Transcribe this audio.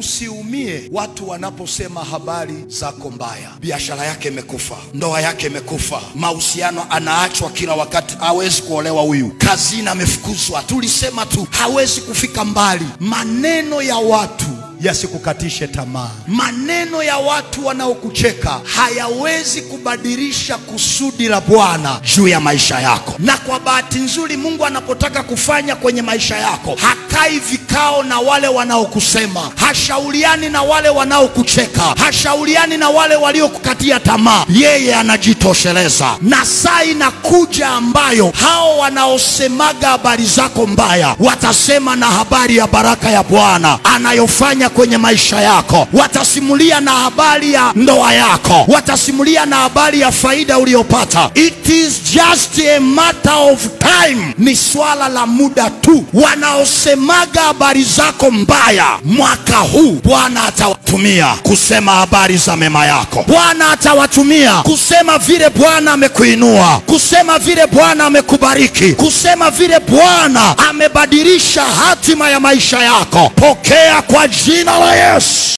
Usiumie watu wanaposema habari zako mbaya. Biashara yake imekufa, ndoa yake imekufa, mahusiano anaachwa kila wakati, hawezi kuolewa huyu, kazini amefukuzwa, tulisema tu hawezi kufika mbali. Maneno ya watu yasikukatishe tamaa. Maneno ya watu wanaokucheka hayawezi kubadilisha kusudi la Bwana juu ya maisha yako. Na kwa bahati nzuri, Mungu anapotaka kufanya kwenye maisha yako, hakai vikao na wale wanaokusema, hashauriani na wale wanaokucheka, hashauriani na wale waliokukatia tamaa. Yeye anajitosheleza. Na saa inakuja ambayo hao wanaosemaga habari zako mbaya watasema na habari ya baraka ya Bwana anayofanya kwenye maisha yako. Watasimulia na habari ya ndoa yako, watasimulia na habari ya faida uliyopata. It is just a matter of time, ni swala la muda tu. Wanaosemaga habari zako mbaya, mwaka huu Bwana atawatumia kusema habari za mema yako. Bwana atawatumia kusema vile Bwana amekuinua, kusema vile Bwana amekubariki, kusema vile Bwana amebadilisha hatima ya maisha yako. Pokea kwa jina la Yesu.